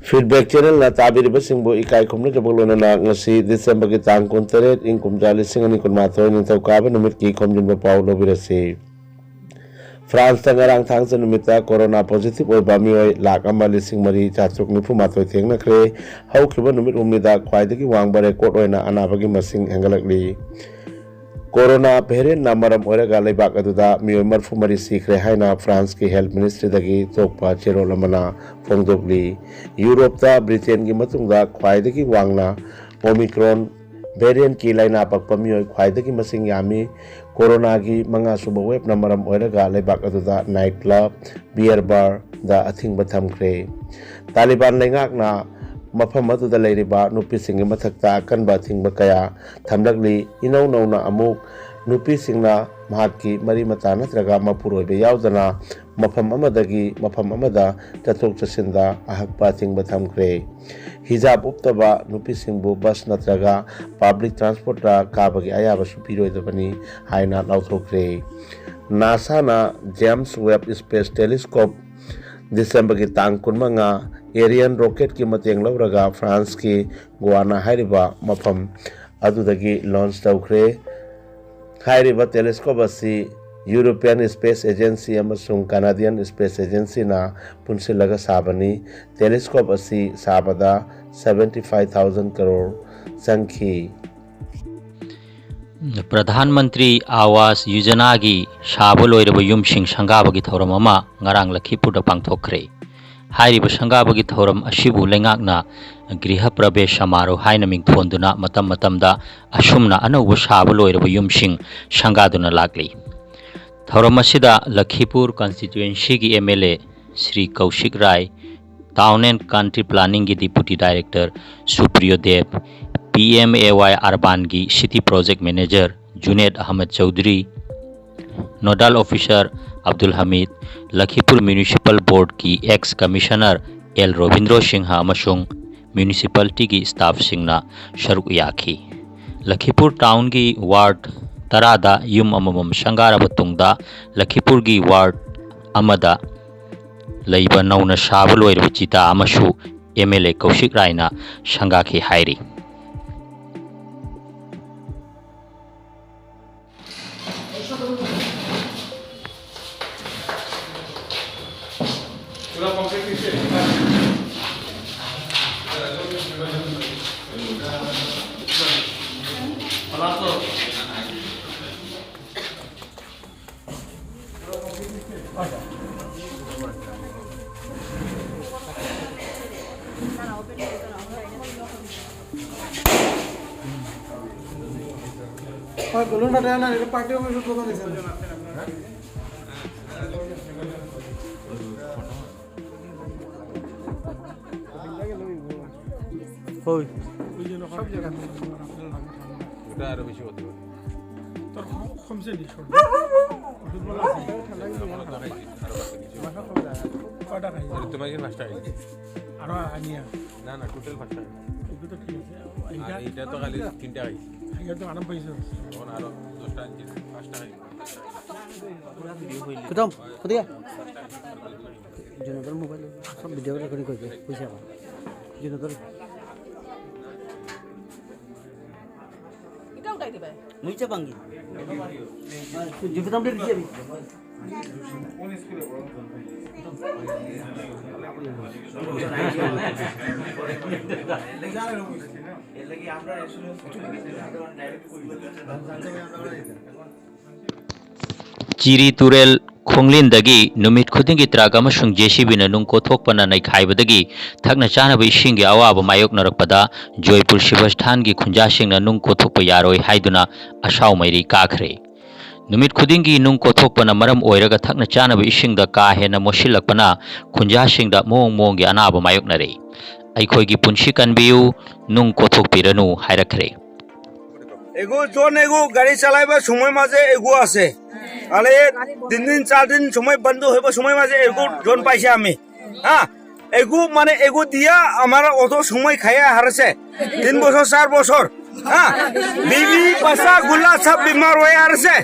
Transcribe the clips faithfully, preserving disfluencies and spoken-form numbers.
Feedback Channelꯅ ꯇꯥꯕꯤꯔꯤꯕꯁꯤꯡꯕꯨ ꯏꯀꯥꯏ ꯈꯨꯝꯅꯖꯕꯒ ꯂꯣꯏꯅꯅ ꯉꯁꯤ ꯗꯤꯁꯦꯝꯕꯔꯒꯤ ꯇꯥꯡ ꯀꯨꯟꯇꯔꯦꯠ, ꯏꯪ ꯀꯨꯝꯖꯥ ꯂꯤꯁꯤꯡ ꯑꯅꯤ ꯀꯨꯟꯃꯥꯊꯣꯏ, ꯅꯤꯡꯊꯧꯀꯥꯕ ꯅꯨꯃꯤꯠꯀꯤ ꯈꯣꯝꯖꯤꯟꯕ ꯄꯥꯎ ꯂꯧꯕꯤꯔꯁꯤ꯫ ꯐ꯭ꯔꯥꯟꯁꯇ ꯉꯔꯥꯡ ꯊꯥꯡꯖ ꯅꯨꯃꯤꯠꯇ ꯀꯣꯔꯣꯅꯥ ꯄꯣꯖꯤꯇꯤꯚ ꯑꯣꯏꯕ ꯃꯤꯑꯣꯏ ꯂꯥꯈ ꯑꯃ ꯂꯤꯁꯤꯡ ꯃꯔꯤ ꯆꯥꯇ꯭ꯔꯨꯛ ꯅꯤꯐꯨ ꯃꯥꯊꯣꯏ ꯊꯦꯡꯅꯈ꯭ꯔꯦ꯫ ꯍꯧꯈꯤꯕ ꯅꯨꯃꯤꯠ ꯍꯨꯝꯅꯤꯗ ꯈ꯭ꯋꯥꯏꯗꯒꯤ ꯋꯥꯡꯕ ꯔꯦꯀꯣꯔꯗ ꯑꯣꯏꯅ ꯑꯅꯥꯕꯒꯤ ꯃꯁꯤꯡ ꯍꯦꯟꯒꯠꯂꯛꯂꯤ꯫ ꯀꯣꯔꯣꯅꯥ ꯚꯦꯔꯤꯌꯟꯅ ꯃꯔꯝ ꯑꯣꯏꯔꯒ ꯂꯩꯕꯥꯛ ꯑꯗꯨꯗ ꯃꯤꯑꯣꯏ ꯃꯔꯤꯐꯨ ꯃꯔꯤ ꯁꯤꯈ꯭ꯔꯦ ꯍꯥꯏꯅ ꯐ꯭ꯔꯥꯟꯁꯀꯤ ꯍꯦꯜꯊ ꯃꯤꯅꯤꯁꯇ꯭ꯔꯤꯗꯒꯤ ꯊꯣꯛꯄ ꯆꯦꯔꯣꯜ ꯑꯃꯅ ꯐꯣꯡꯗꯣꯛꯂꯤ꯫ ꯌꯨꯔꯣꯞꯇ ꯕ꯭ꯔꯤꯇꯦꯟꯒꯤ ꯃꯇꯨꯡꯗ ꯈ꯭ꯋꯥꯏꯗꯒꯤ ꯋꯥꯡꯅ ꯑꯣꯃꯤꯀ꯭ꯔꯣꯟ ꯚꯦꯔꯤꯌꯟꯀꯤ ꯂꯥꯏꯅꯥ ꯄꯛꯄ ꯃꯤꯑꯣꯏ ꯈ꯭ꯋꯥꯏꯗꯒꯤ ꯃꯁꯤꯡ ꯌꯥꯝꯃꯤ꯫ ꯀꯣꯔꯣꯅꯥꯒꯤ ꯃꯉꯥꯁꯨꯕ ꯋꯦꯕꯅ ꯃꯔꯝ ꯑꯣꯏꯔꯒ ꯂꯩꯕꯥꯛ ꯑꯗꯨꯗ ꯅꯥꯏꯠ ꯀ꯭ꯂꯕ, ꯕꯤꯌꯔ ꯕꯥꯔꯗ ꯑꯊꯤꯡꯕ ꯊꯝꯈ꯭ꯔꯦ꯫ ꯇꯥꯂꯤꯕꯥꯟ ꯂꯩꯉꯥꯛꯅ ꯃꯐꯝ ꯑꯗꯨꯗ ꯂꯩꯔꯤꯕ ꯅꯨꯄꯤꯁꯤꯡꯒꯤ ꯃꯊꯛꯇ ꯑꯀꯟꯕ ꯑꯊꯤꯡꯕ ꯀꯌꯥ ꯊꯝꯂꯛꯂꯤ꯫ ꯏꯅꯧ ꯅꯧꯅ ꯑꯃꯨꯛ ꯅꯨꯄꯤꯁꯤꯡꯅ ꯃꯍꯥꯛꯀꯤ ꯃꯔꯤ ꯃꯇꯥ ꯅꯠꯇ꯭ꯔꯒ ꯃꯄꯨꯔꯣꯏꯕ ꯌꯥꯎꯗꯅ ꯃꯐꯝ ꯑꯃꯗꯒꯤ ꯃꯐꯝ ꯑꯃꯗ ꯆꯠꯊꯣꯛ ꯆꯠꯁꯤꯟꯗ ꯑꯍꯛꯄ ꯑꯊꯤꯡꯕ ꯊꯝꯈ꯭ꯔꯦ꯫ ꯍꯤꯖꯥꯕ ꯎꯞꯇꯕ ꯅꯨꯄꯤꯁꯤꯡꯕꯨ ꯕꯁ ꯅꯠꯇ꯭ꯔꯒ ꯄꯕ꯭ꯂꯤꯛ ꯇ꯭ꯔꯥꯟꯁꯄꯣꯔꯠꯇ ꯀꯥꯕꯒꯤ ꯑꯌꯥꯕꯁꯨ ꯄꯤꯔꯣꯏꯗꯕꯅꯤ ꯍꯥꯏꯅ ꯂꯥꯎꯊꯣꯛꯈ꯭ꯔꯦ꯫ ꯅꯥꯁꯥꯅ ꯖꯦꯝꯁ ꯋꯦꯕ ꯁ꯭ꯄꯦꯁ ꯇꯦꯂꯤꯁꯀꯣꯞ ꯗꯤꯁꯦꯝꯕꯔꯒꯤ ꯇꯥꯡ ꯀꯨꯟꯃꯉꯥ ꯑꯦꯔꯤꯌꯟ ꯔꯣꯀꯦꯠꯀꯤ ꯃꯇꯦꯡ ꯂꯧꯔꯒ ꯐ꯭ꯔꯥꯟꯁꯀꯤ ꯒꯨꯋꯥꯅꯥ ꯍꯥꯏꯔꯤꯕ ꯃꯐꯝ ꯑꯗꯨꯗꯒꯤ ꯂꯣꯟꯆ ꯇꯧꯈ꯭ꯔꯦ꯫ ꯍꯥꯏꯔꯤꯕ ꯇꯦꯂꯤꯁꯀꯣꯞ ꯑꯁꯤ ꯌꯨꯔꯣꯄꯤꯌꯟ ꯁ꯭ꯄꯦꯁ ꯑꯦꯖꯦꯟꯁꯤ ꯑꯃꯁꯨꯡ ꯀꯅꯥꯗꯤꯌꯟ ꯁ꯭ꯄꯦꯁ ꯑꯦꯖꯦꯟꯁꯤꯅ ꯄꯨꯟꯁꯤꯜꯂꯒ ꯁꯥꯕꯅꯤ꯫ ꯇꯦꯂꯤꯁꯀꯣꯞ ꯑꯁꯤ ꯁꯥꯕꯗ seventy five thousand crore ꯆꯪꯈꯤ꯫ ꯄ꯭ꯔꯙꯥꯟ ꯃꯟꯇ꯭ꯔꯤ ꯑꯥꯋꯥꯁ ꯌꯣꯖꯅꯥꯒꯤ ꯁꯥꯕ ꯂꯣꯏꯔꯕ ꯌꯨꯝꯁꯤꯡ ꯁꯪꯒꯥꯕꯒꯤ ꯊꯧꯔꯝ ꯑꯃ ꯉꯔꯥꯡ ꯂꯈꯤꯄꯨꯔꯗ ꯄꯥꯡꯊꯣꯛꯈ꯭ꯔꯦ꯫ ꯍꯥꯏꯔꯤꯕ ꯁꯪꯒꯥꯕꯒꯤ ꯊꯧꯔꯝ ꯑꯁꯤꯕꯨ ꯂꯩꯉꯥꯛꯅ ꯒ꯭ꯔꯤꯍ ꯄ꯭ꯔꯕꯦꯁ ꯁꯃꯥꯔꯣꯍ ꯍꯥꯏꯅ ꯃꯤꯡꯊꯣꯟꯗꯨꯅ ꯃꯇꯝ ꯃꯇꯝꯗ ꯑꯁꯨꯝꯅ ꯑꯅꯧꯕ ꯁꯥꯕ ꯂꯣꯏꯔꯕ ꯌꯨꯝꯁꯤꯡ ꯁꯪꯒꯥꯗꯨꯅ ꯂꯥꯛꯂꯤ꯫ ꯊꯧꯔꯝ ꯑꯁꯤꯗ ꯂꯈꯤꯄꯨꯔ ꯀꯟꯁꯇꯤꯇ꯭ꯋꯦꯟꯁꯤꯒꯤ M L A Shri Kaushik Rai, Town and Country Planningꯒꯤ Deputy Director Supriyo Deb, P M A Y ꯑꯔꯕꯥꯟꯒꯤ City Project Manager Junaid Ahmed Chowdhury, Nodal Officer Abdul Hamid, Lakhipur Municipal Boardꯀꯤ ex Commissioner L Robindro Singh ꯑꯃꯁꯨꯡ ꯃ꯭ꯌꯨꯅꯤꯁꯤꯄꯥꯂꯤꯇꯤꯒꯤ ꯁ꯭ꯇꯥꯐꯁꯤꯡꯅ ꯁꯔꯨꯛ ꯌꯥꯈꯤ꯫ ꯂꯈꯤꯄꯨꯔ ꯇꯥꯎꯟꯒꯤ ꯋꯥꯔꯗ ꯇꯔꯥꯗ ꯌꯨꯝ ꯑꯃꯃꯝ ꯁꯪꯒꯥꯔꯕ ꯇꯨꯡꯗ, ꯂꯈꯤꯄꯨꯔꯒꯤ ꯋꯥꯔꯗ ꯑꯃꯗ ꯂꯩꯕ ꯅꯧꯅ ꯁꯥꯕ ꯂꯣꯏꯔꯕ ꯆꯤꯇꯥ ꯑꯃꯁꯨ ꯑꯦꯝ ꯑꯦꯜ ꯑꯦ ꯀꯧꯁꯤꯛ ꯔꯥꯏꯅ ꯁꯪꯒꯥꯈꯤ ꯍꯥꯏꯔꯤ꯫ না, না, টোটাল পাঁচটা। এটা তো খালি তিনটা খাইছি। এখন আরো দশটা আনছি, পাঁচটা খাইছি। প্রথম, কোথায়? জনতার মোবাইল সব ভিডিও রেকর্ডিং করে দে, বুঝে আমার। জনতার এটা উঠাই দিবে। মুইচা পাঙ্গি। জুপি তাম দিয়ে দিছি আমি। Chiri Turel ꯈꯣꯡꯂꯤꯟꯗꯒꯤ ꯅꯨꯃꯤꯠ ꯈꯨꯗꯤꯡꯒꯤ ꯇ꯭ꯔꯛ ꯑꯃꯁꯨꯡ ꯖꯦ ꯁꯤ ꯕꯤꯅ ꯅꯨꯡ ꯀꯣꯊꯣꯛꯄꯅ ꯅꯩꯈꯥꯏꯕꯗꯒꯤ ꯊꯛꯅ ꯆꯥꯅꯕ ꯏꯁꯤꯡꯒꯤ ꯑꯋꯥꯕ ꯃꯥꯌꯣꯛꯅꯔꯛꯄꯗ ꯖꯣꯏꯄꯨꯔ ꯁꯤꯕꯁꯊꯥꯟꯒꯤ ꯈꯨꯟꯖꯥꯁꯤꯡꯅ ꯅꯨꯡ ꯀꯣꯊꯣꯛꯄ ꯌꯥꯔꯣꯏ ꯍꯥꯏꯗꯨꯅ ꯑꯁꯥꯎ ꯃꯩꯔꯤ ꯀꯥꯈ꯭ꯔꯦ꯫ ꯅꯨꯃꯤꯠ ꯈꯨꯗꯤꯡꯒꯤ ꯅꯨꯡ ꯀꯣꯊꯣꯛꯄꯅ ꯃꯔꯝ ꯑꯣꯏꯔꯒ ꯊꯛꯅ ꯆꯥꯅꯕ ꯏꯁꯤꯡꯗ ꯀꯥ ꯍꯦꯟꯅ ꯃꯣꯠꯁꯤꯜꯂꯛꯄꯅ ꯈꯨꯟꯖꯥꯁꯤꯡꯗ ꯃꯑꯣꯡ ꯃꯑꯣꯡꯒꯤ ꯑꯅꯥꯕ ꯃꯥꯌꯣꯛꯅꯔꯦ꯫ "ꯑꯩꯈꯣꯏꯒꯤ ꯄꯨꯟꯁꯤ ꯀꯟꯕꯤꯌꯨ, ꯅꯨꯡ ꯀꯣꯊꯣꯛꯄꯤꯔꯅꯨ" ꯍꯥꯏꯔꯛꯈ꯭ꯔꯦ꯫ এগু জন এগু গাড়ী চলাইব সময় মাঝে এগু আছে। আলে তিন দিন চার দিন সময় বন্ধ হইব সময় মাঝে এগু জন পাইছে আমি। হ্যাঁ, এগু মানে এগু দিয়া আমার অত সময় খাইয়া হারছে। তিন বছর, চার বছর। হ্যাঁ, বিবি, বাচ্চা, গুলা সব বিমার হয়ে হারছে।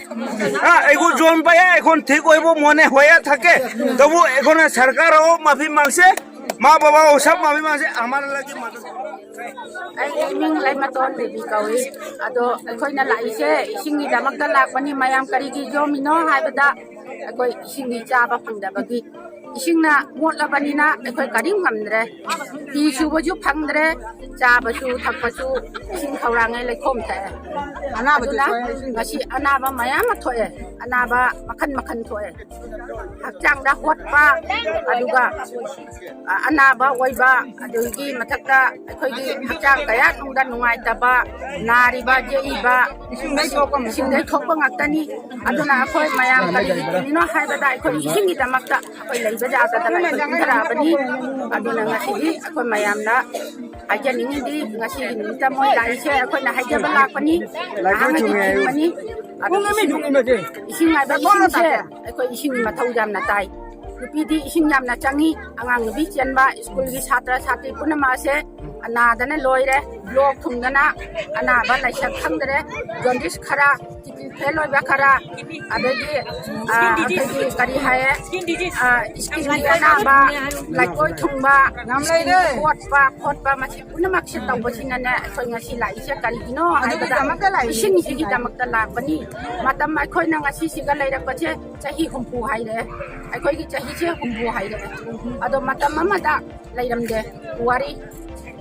হ্যাঁ, এগু জন পাইয়া এখন ঠিক হইব মনে হয়ে থাকে। তবু এখন সরকারও মাফি মাগছে। माँ बाबा वो सब मामी माँ से हमारे लगे मदद। ꯑꯩꯒꯤ ꯃꯤꯡ ꯂꯩꯃꯇꯣꯟ ꯗꯦꯕꯤ ꯀꯧꯏ꯫ ꯑꯗꯣ ꯑꯩꯈꯣꯏꯅ ꯂꯥꯛꯏꯁꯦ ꯏꯁꯤꯡꯒꯤꯗꯃꯛꯇ ꯂꯥꯛꯄꯅꯤ꯫ ꯃꯌꯥꯝ ꯀꯔꯤꯒꯤ ꯌꯣꯝꯃꯤꯅꯣ ꯍꯥꯏꯕꯗ, ꯑꯩꯈꯣꯏ ꯏꯁꯤꯡꯗꯤ ꯆꯥꯕ ꯐꯪꯗꯕꯒꯤ, ꯏꯁꯤꯡꯅ ꯃꯣꯠꯂꯕꯅꯤꯅ ꯑꯩꯈꯣꯏ ꯀꯔꯤꯝ ꯉꯝꯗ꯭ꯔꯦ꯫ ꯐꯤ ꯁꯨꯕꯁꯨ ꯐꯪꯗ꯭ꯔꯦ, ꯆꯥꯕꯁꯨ ꯊꯛꯄꯁꯨ ꯏꯁꯤꯡ ꯈꯧꯔꯥꯡꯉꯩ ꯂꯩꯈꯣꯝ ꯊꯛꯑꯦ꯫ ꯑꯅꯥꯕꯁꯨ ꯑꯗꯨꯅ ꯊꯣꯛꯑꯦ, ꯏꯁꯤꯡ ꯉꯁꯤ ꯑꯅꯥꯕ ꯃꯌꯥꯝ ꯑꯃ ꯊꯣꯛꯑꯦ, ꯑꯅꯥꯕ ꯃꯈꯟ ꯃꯈꯟ ꯊꯣꯛꯑꯦ꯫ ꯍꯛꯆꯥꯡꯗ ꯍꯣꯠꯄ, ꯑꯗꯨꯒ ꯑ, ꯑꯅꯥꯕ ꯑꯣꯏꯕ, ꯑꯗꯨꯒꯤ ꯃꯊꯛꯇ ꯑꯩꯈꯣꯏꯒꯤ ꯍꯛꯆꯥꯡ ꯀꯌꯥꯠ ꯅꯨꯡꯗ ꯅꯨꯡꯉꯥꯏꯇꯕ, ꯅꯥꯔꯤꯕ ꯌꯦꯛꯏꯕ, ꯏꯁꯤꯡꯗꯩ ꯊꯣꯛꯄ ꯉꯥꯛꯇꯅꯤ꯫ ꯑꯗꯨꯅ ꯑꯩꯈꯣꯏ ꯃꯌꯥꯝ ꯀꯔꯤꯒꯤꯅꯣ ꯍꯥꯏꯕꯗ, ꯑꯩꯈꯣꯏ ꯏꯁꯤꯡꯒꯤꯗꯃꯛꯇ ꯑꯩꯈꯣꯏ ꯂꯩꯕ ꯌꯥꯗꯗꯅ ꯑꯩꯈꯣꯏ ꯀꯨꯝꯊꯔꯛꯑꯕꯅꯤ꯫ ꯑꯗꯨꯅ ꯉꯁꯤꯗꯤ ꯑꯩꯈꯣꯏ ꯃꯌꯥꯝꯅ ꯍꯥꯏꯖꯅꯤꯡꯉꯤꯗꯤ, ꯉꯁꯤꯒꯤ ꯅꯨꯃꯤꯠꯇ ꯃꯣꯏ ꯂꯥꯛꯏꯁꯦ ꯑꯩꯈꯣꯏꯅ ꯍꯥꯏꯖꯕ ꯂꯥꯛꯄꯅꯤ꯫ ꯑꯍꯥꯟꯕꯒꯤ ꯊꯤꯡꯕꯅꯤ꯫ ꯑꯗꯨ ꯏꯁꯤꯡ, ꯏꯁꯤꯡ ꯍꯥꯏꯕ ꯏꯁꯤꯡꯁꯦ ꯑꯩꯈꯣꯏ ꯏꯁꯤꯡꯒꯤ ꯃꯊꯧ ꯌꯥꯝꯅ ꯇꯥꯏ꯫ ꯅꯨꯄꯤꯗꯤ ꯏꯁꯤꯡ ꯌꯥꯝꯅ ꯆꯪꯉꯤ꯫ ꯑꯉꯥꯡ ꯅꯨꯄꯤ ꯆꯦꯟꯕ, ꯁ꯭ꯀꯨꯜꯒꯤ ꯁꯥꯇ꯭ꯔ ꯁꯥꯇ꯭ꯔꯤ ꯄꯨꯝꯅꯃꯛ ꯑꯁꯦ ꯅꯥꯗꯅ ꯂꯣꯏꯔꯦ꯫ ꯂꯣꯛ ꯊꯨꯡꯗꯅ ꯑꯅꯥꯕ ꯂꯥꯏꯁꯠ ꯈꯪꯗ꯭ꯔꯦ꯫ ꯖꯣꯟꯗꯤꯁ ꯈꯔ, ꯇꯤꯕꯤ ꯐꯦꯜ ꯑꯣꯏꯕ ꯈꯔ, ꯑꯗꯒꯤ, ꯑ, ꯑꯩꯈꯣꯏꯒꯤ ꯀꯔꯤ ꯍꯥꯏꯌꯦ? ꯑ, ꯏꯁꯀꯤꯟꯒꯤ ꯑꯅꯥꯕ, ꯂꯩꯀꯣꯏ ꯊꯨꯡꯕ, ꯏꯁꯀꯤꯟ ꯀꯣꯠꯄ ꯈꯣꯠꯄ, ꯃꯁꯤ ꯄꯨꯝꯅꯃꯛꯁꯦ ꯇꯧꯕꯁꯤꯅꯅꯦ ꯑꯩꯈꯣꯏ ꯉꯁꯤ ꯂꯥꯛꯏꯁꯦ ꯀꯔꯤꯒꯤꯅꯣ ꯍꯥꯏꯕꯗ, ꯏꯁꯤꯡꯁꯤꯒꯤꯗꯃꯛꯇ ꯂꯥꯛꯄꯅꯤ꯫ ꯃꯇꯝ ꯑꯩꯈꯣꯏꯅ ꯉꯁꯤꯁꯤꯒ ꯂꯩꯔꯛꯄꯁꯦ ꯆꯍꯤ ꯍꯨꯝꯐꯨ ꯍꯥꯏꯔꯛꯑꯦ꯫ ꯑꯩꯈꯣꯏꯒꯤ ꯆꯍꯤꯁꯦ ꯍꯨꯝꯐꯨ ꯍꯥꯏꯔꯛꯑꯦ꯫ ꯑꯗꯣ ꯃꯇꯝ ꯑꯃꯗ ꯂꯩꯔꯝꯗꯦ, ꯋꯥꯔꯤ,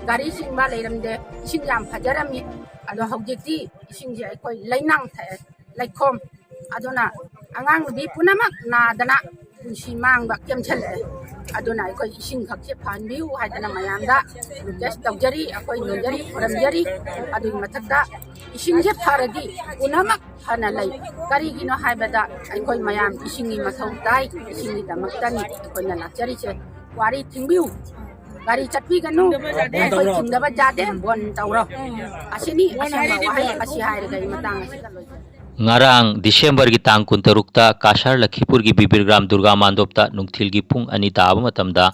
ꯒꯥꯔꯤ ꯆꯤꯟꯕ ꯂꯩꯔꯝꯗꯦ, ꯏꯁꯤꯡ ꯌꯥꯝ ꯐꯖꯔꯝꯃꯤ꯫ ꯑꯗꯣ ꯍꯧꯖꯤꯛꯇꯤ ꯏꯁꯤꯡꯁꯦ ꯑꯩꯈꯣꯏ ꯂꯩꯅꯥꯡ ꯊꯛꯑꯦ, ꯂꯩꯈꯣꯝ꯫ ꯑꯗꯨꯅ ꯑꯉꯥꯡ ꯅꯨꯕꯤ ꯄꯨꯝꯅꯃꯛ ꯅꯥꯗꯅ ꯄꯨꯟꯁꯤ ꯃꯥꯡꯕ ꯀꯦꯝꯁꯜꯂꯛꯑꯦ꯫ ꯑꯗꯨꯅ ꯑꯩꯈꯣꯏ ꯏꯁꯤꯡ ꯈꯛꯁꯦ ꯐꯍꯟꯕꯤꯌꯨ ꯍꯥꯏꯗꯅ ꯃꯌꯥꯝꯗ ꯔꯤꯀ꯭ꯋꯦꯁ ꯇꯧꯖꯔꯤ, ꯑꯩꯈꯣꯏ ꯅꯣꯟꯖꯔꯤ, ꯈꯨꯔꯝꯖꯔꯤ꯫ ꯑꯗꯨꯒꯤ ꯃꯊꯛꯇ ꯏꯁꯤꯡꯁꯦ ꯐꯔꯗꯤ ꯄꯨꯝꯅꯃꯛ ꯐꯅ ꯂꯩ꯫ ꯀꯔꯤꯒꯤꯅꯣ ꯍꯥꯏꯕꯗ ꯑꯩꯈꯣꯏ ꯃꯌꯥꯝ ꯏꯁꯤꯡꯒꯤ ꯃꯊꯧ ꯇꯥꯏ, ꯏꯁꯤꯡꯒꯤꯗꯃꯛꯇꯅꯤ ꯑꯩꯈꯣꯏꯅ ꯂꯥꯛꯆꯔꯤꯁꯦ꯫ ꯋꯥꯔꯤ ꯊꯤꯡꯕꯤꯌꯨ, ꯒꯥꯔꯤ ꯆꯠꯄꯤꯒꯅꯨ, ꯑꯩꯈꯣꯏ ꯊꯤꯡꯗꯕ ꯌꯥꯗꯦ, ꯕꯟ ꯇꯧꯔꯣ꯫ ꯑꯁꯤꯅꯤ ꯑꯁꯦꯡꯕ ꯋꯥꯍꯩ꯫ ꯑꯁꯤ ꯍꯥꯏꯔꯒ ꯑꯩ ꯃꯇꯥꯡ ꯑꯁꯤꯗ ꯂꯣꯏꯖꯔꯦ꯫ ꯉꯔꯥꯡ ꯗꯤꯁꯦꯝꯕꯔꯒꯤ ꯇꯥꯡ ꯀꯨꯟꯇꯔꯨꯛꯇ ꯀꯥꯁꯥꯔ ꯂꯈꯤꯄꯨꯔꯒꯤ ꯕꯤꯕꯤꯔꯒ꯭ꯔꯥꯝ ꯗꯨꯔꯒꯥ ꯃꯥꯟꯗꯣꯞꯇ ꯅꯨꯡꯊꯤꯜꯒꯤ ꯄꯨꯡ ꯑꯅꯤ ꯇꯥꯕ ꯃꯇꯝꯗ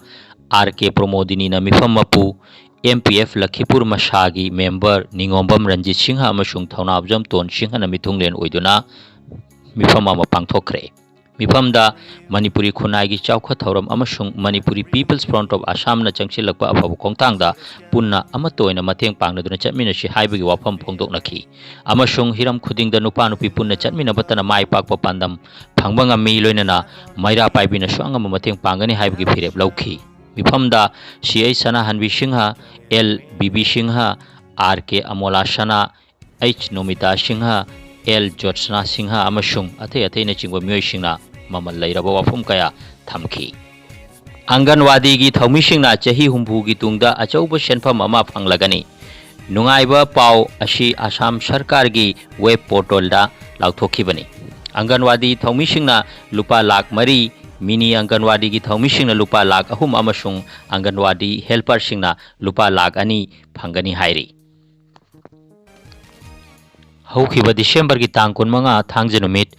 ꯑꯥꯔ ꯀꯦ ꯄ꯭ꯔꯃꯣꯗꯤꯅꯤꯅ ꯃꯤꯐꯝ ꯃꯄꯨ, ꯑꯦꯝ ꯄꯤ ꯑꯦꯐ ꯂꯈꯤꯄꯨꯔ ꯃꯁꯥꯒꯤ ꯃꯦꯝꯕꯔ ꯅꯤꯉꯣꯝꯕꯝ ꯔꯟꯖꯤꯠ ꯁꯤꯡꯍ ꯑꯃꯁꯨꯡ ꯊꯧꯅꯥꯕꯖꯝ ꯇꯣꯟ ꯁꯤꯡꯍꯅ ꯃꯤꯊꯨꯡꯂꯦꯟ ꯑꯣꯏꯗꯨꯅ ꯃꯤꯐꯝ ꯑꯃ ꯄꯥꯡꯊꯣꯛꯈ꯭ꯔꯦ꯫ ꯃꯤꯐꯝꯗ ꯃꯅꯤꯄꯨꯔꯤ ꯈꯨꯟꯅꯥꯏꯒꯤ ꯆꯥꯎꯈꯠ ꯊꯧꯔꯝ ꯑꯃꯁꯨꯡ ꯃꯅꯤꯄꯨꯔꯤ People's Front of Assamꯅ ꯆꯪꯁꯤꯜꯂꯛꯄ ꯑꯐꯕ ꯈꯣꯡꯊꯥꯡꯗ ꯄꯨꯟꯅ ꯑꯃꯠꯇ ꯑꯣꯏꯅ ꯃꯇꯦꯡ ꯄꯥꯡꯅꯗꯨꯅ ꯆꯠꯃꯤꯟꯅꯁꯤ ꯍꯥꯏꯕꯒꯤ ꯋꯥꯐꯝ ꯐꯣꯡꯗꯣꯛꯅꯈꯤ ꯑꯃꯁꯨꯡ ꯍꯤꯔꯝ ꯈꯨꯗꯤꯡꯗ ꯅꯨꯄꯥ ꯅꯨꯄꯤ ꯄꯨꯟꯅ ꯆꯠꯃꯤꯟꯅꯕꯇꯅ ꯃꯥꯏ ꯄꯥꯛꯄ ꯄꯥꯟꯗꯝ ꯐꯪꯕ ꯉꯝꯃꯤ, ꯂꯣꯏꯅꯅ ꯃꯩꯔꯥ ꯄꯥꯏꯕꯤꯅꯁꯨ ꯑꯉꯝꯕ ꯃꯇꯦꯡ ꯄꯥꯡꯒꯅꯤ ꯍꯥꯏꯕꯒꯤ ꯐꯤꯔꯦꯞ ꯂꯧꯈꯤ꯫ ꯃꯤꯐꯝꯗ ꯁꯤ ꯑꯩꯆ ꯁꯅꯥꯍꯟꯕꯤ ꯁꯤꯡꯍ, ꯑꯦꯜ ꯕꯤꯕꯤ ꯁꯤꯡꯍ, ꯑꯥꯔ ꯀꯦ ꯑꯃꯣꯂꯥ ꯁꯅꯥ, ꯑꯩꯆ ꯅꯣꯃꯤꯇꯥ ꯁꯤꯡꯍ, ꯑꯦꯜ ꯖꯣꯠꯁꯅꯥ ꯁꯤꯡꯍ ꯑꯃꯁꯨꯡ ꯑꯇꯩ ꯑꯇꯩꯅꯆꯤꯡꯕ ꯃꯤꯑꯣꯏꯁꯤꯡꯅ ꯃꯃꯜ ꯂꯩꯔꯕ ꯋꯥꯐꯝ ꯀꯌꯥ ꯊꯝꯈꯤ꯫ ꯑꯪꯒꯟꯋꯥꯗꯤꯒꯤ ꯊꯧꯃꯤꯁꯤꯡꯅ ꯆꯍꯤ ꯍꯨꯝꯐꯨꯒꯤ ꯇꯨꯡꯗ ꯑꯆꯧꯕ ꯁꯦꯟꯐꯝ ꯑꯃ ꯐꯪꯂꯒꯅꯤ꯫ ꯅꯨꯡꯉꯥꯏꯕ ꯄꯥꯎ ꯑꯁꯤ ꯑꯁꯥꯝ ꯁꯔꯀꯥꯔꯒꯤ ꯋꯦꯕ ꯄꯣꯔꯇꯦꯜꯗ ꯂꯥꯎꯊꯣꯛꯈꯤꯕꯅꯤ꯫ ꯑꯪꯒꯟꯋꯥꯗꯤ ꯊꯧꯃꯤꯁꯤꯡꯅ ꯂꯨꯄꯥ ꯂꯥꯈ ꯃꯔꯤ, ꯃꯤꯅꯤ ꯑꯪꯒꯟꯋꯥꯗꯤꯒꯤ ꯊꯧꯃꯤꯁꯤꯡꯅ ꯂꯨꯄꯥ ꯂꯥꯈ ꯑꯍꯨꯝ ꯑꯃꯁꯨꯡ ꯑꯪꯒꯟꯋꯥꯗꯤ ꯍꯦꯜꯄꯔꯁꯤꯡꯅ ꯂꯨꯄꯥ ꯂꯥꯈ ꯑꯅꯤ ꯐꯪꯒꯅꯤ ꯍꯥꯏꯔꯤ꯫ ꯍꯧꯈꯤꯕ ꯗꯤꯁꯦꯝꯕꯔꯒꯤ ꯇꯥꯡ ꯀꯨꯟꯃꯉꯥ, ꯊꯥꯡꯖ ꯅꯨꯃꯤꯠ,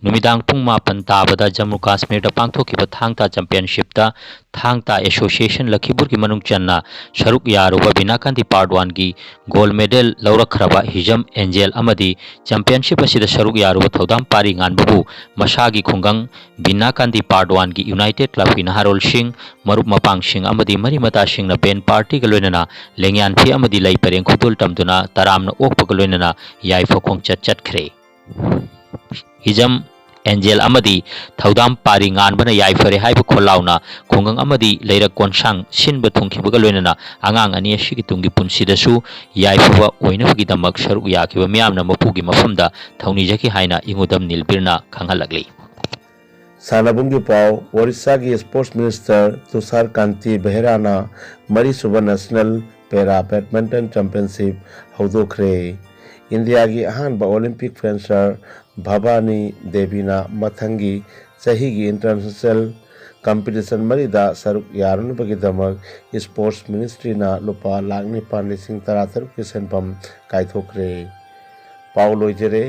ꯅꯨꯃꯤꯗꯥꯡ ꯄꯨꯡ ꯃꯥꯄꯟ ꯇꯥꯕꯗ ꯖꯝꯃꯨ ꯀꯥꯁꯃꯤꯔꯗ ꯄꯥꯡꯊꯣꯛꯈꯤꯕ ꯊꯥꯡ ꯇꯥ ꯆꯦꯝꯄꯤꯌꯟꯁꯤꯞꯇ ꯊꯥꯡ ꯇꯥ ꯑꯦꯁꯣꯁꯤꯌꯦꯁꯟ ꯂꯈꯤꯄꯨꯔꯒꯤ ꯃꯅꯨꯡ ꯆꯟꯅ ꯁꯔꯨꯛ ꯌꯥꯔꯨꯕ ꯕꯤꯅꯥꯀꯥꯟꯇꯤ ꯄꯥꯔꯠ ꯋꯥꯟꯒꯤ ꯒꯣꯜꯗ ꯃꯦꯗꯜ ꯂꯧꯔꯛꯈ꯭ꯔꯕ ꯍꯤꯖꯝ ꯑꯦꯟꯖꯦꯜ ꯑꯃꯗꯤ ꯆꯦꯝꯄꯤꯌꯟꯁꯤꯞ ꯑꯁꯤꯗ ꯁꯔꯨꯛ ꯌꯥꯔꯨꯕ ꯊꯧꯗꯥꯝ ꯄꯥꯔꯤ ꯉꯥꯟꯕꯕꯨ ꯃꯁꯥꯒꯤ ꯈꯨꯡꯒꯪ ꯕꯤꯅꯥꯀꯥꯟꯇꯤ ꯄꯥꯔꯠ ꯋꯥꯟꯒꯤ ꯌꯨꯅꯥꯏꯇꯦꯗ ꯀ꯭ꯂꯕꯀꯤ ꯅꯍꯥꯔꯣꯜꯁꯤꯡ, ꯃꯔꯨꯞ ꯃꯄꯥꯡꯁꯤꯡ ꯑꯃꯗꯤ ꯃꯔꯤ ꯃꯇꯥꯁꯤꯡꯅ ꯕꯦꯟ ꯄꯥꯔꯇꯤꯒ ꯂꯣꯏꯅꯅ ꯂꯦꯡꯌꯥꯟ ꯐꯤ ꯑꯃꯗꯤ ꯂꯩ ꯄꯔꯦꯡ ꯈꯨꯗꯣꯜ ꯇꯝꯗꯨꯅ ꯇꯔꯥꯝꯅ ꯑꯣꯛꯄꯒ ꯂꯣꯏꯅꯅ ꯌꯥꯏꯐ ꯈꯣꯡꯆꯠ ꯆꯠꯈ꯭ꯔꯦ꯫ ꯍꯤꯖꯝ ꯑꯦꯟꯖꯦꯜ ꯑꯃꯗꯤ ꯊꯧꯗꯥꯝ ꯄꯥꯔꯤ ꯉꯥꯟꯕꯅ ꯌꯥꯏꯐꯔꯦ ꯍꯥꯏꯕ ꯈꯣꯜꯂꯥꯎꯅ ꯈꯨꯡꯒꯪ ꯑꯃꯗꯤ ꯂꯩꯔꯛ ꯀꯣꯟꯁꯥꯡ ꯁꯤꯟꯕ ꯊꯨꯡꯈꯤꯕꯒ ꯂꯣꯏꯅꯅ ꯑꯉꯥꯡ ꯑꯅꯤ ꯑꯁꯤꯒꯤ ꯇꯨꯡꯒꯤ ꯄꯨꯟꯁꯤꯗꯁꯨ ꯌꯥꯏꯐꯕ ꯑꯣꯏꯅꯕꯒꯤꯗꯃꯛ ꯁꯔꯨꯛ ꯌꯥꯈꯤꯕ ꯃꯤꯌꯥꯝꯅ ꯃꯄꯨꯒꯤ ꯃꯐꯝꯗ ꯊꯧꯅꯤꯖꯈꯤ ꯍꯥꯏꯅ ꯏꯉꯨꯗꯝ ꯅꯤꯜꯕꯤꯔꯅ ꯈꯪꯍꯜꯂꯛꯂꯤ꯫ ꯁꯥꯟꯅꯕꯨꯡꯒꯤ ꯄꯥꯎ, ꯑꯣꯔꯤꯁꯥꯒꯤ ꯁ꯭ꯄꯣꯔꯠꯁ ꯃꯤꯅꯤꯁꯇꯔ ꯇꯨꯁꯥꯔ ꯀꯥꯟꯇꯤ ꯕꯦꯍꯔꯥꯅ ꯃꯔꯤꯁꯨꯕ ꯅꯦꯁꯅꯦꯜ ꯄꯦꯔꯥ ꯕꯦꯗꯃꯤꯟꯇꯟ ꯆꯦꯝꯄꯤꯌꯟꯁꯤꯞ ꯍꯧꯗꯣꯛꯈ꯭ꯔꯦ꯫ ꯏꯟꯗꯤꯌꯥꯒꯤ ꯑꯍꯥꯟꯕ ꯑꯣꯂꯤꯝꯄꯤꯛ ꯐꯦꯟꯁꯔ ꯚꯕꯥꯅꯤ ꯗꯦꯕꯤꯅ ꯃꯊꯪꯒꯤ ꯆꯍꯤꯒꯤ ꯏꯟꯇꯔꯅꯦꯁꯅꯦꯜ ꯀꯝꯄꯤꯇꯤꯁꯟ ꯃꯔꯤꯗ ꯁꯔꯨꯛ ꯌꯥꯔꯨꯅꯕꯒꯤꯗꯃꯛ ꯁ꯭ꯄꯣꯔꯠꯁ ꯃꯤꯅꯤꯁꯇ꯭ꯔꯤꯅ ꯂꯨꯄꯥ ꯂꯥꯈ ꯅꯤꯄꯥꯟ ꯂꯤꯁꯤꯡ ꯇꯔꯥ ꯇꯔꯨꯛꯀꯤ ꯁꯦꯟꯐꯝ ꯀꯥꯏꯊꯣꯛꯈ꯭ꯔꯦ꯫ ꯄꯥꯎ ꯂꯣꯏꯖꯔꯦ꯫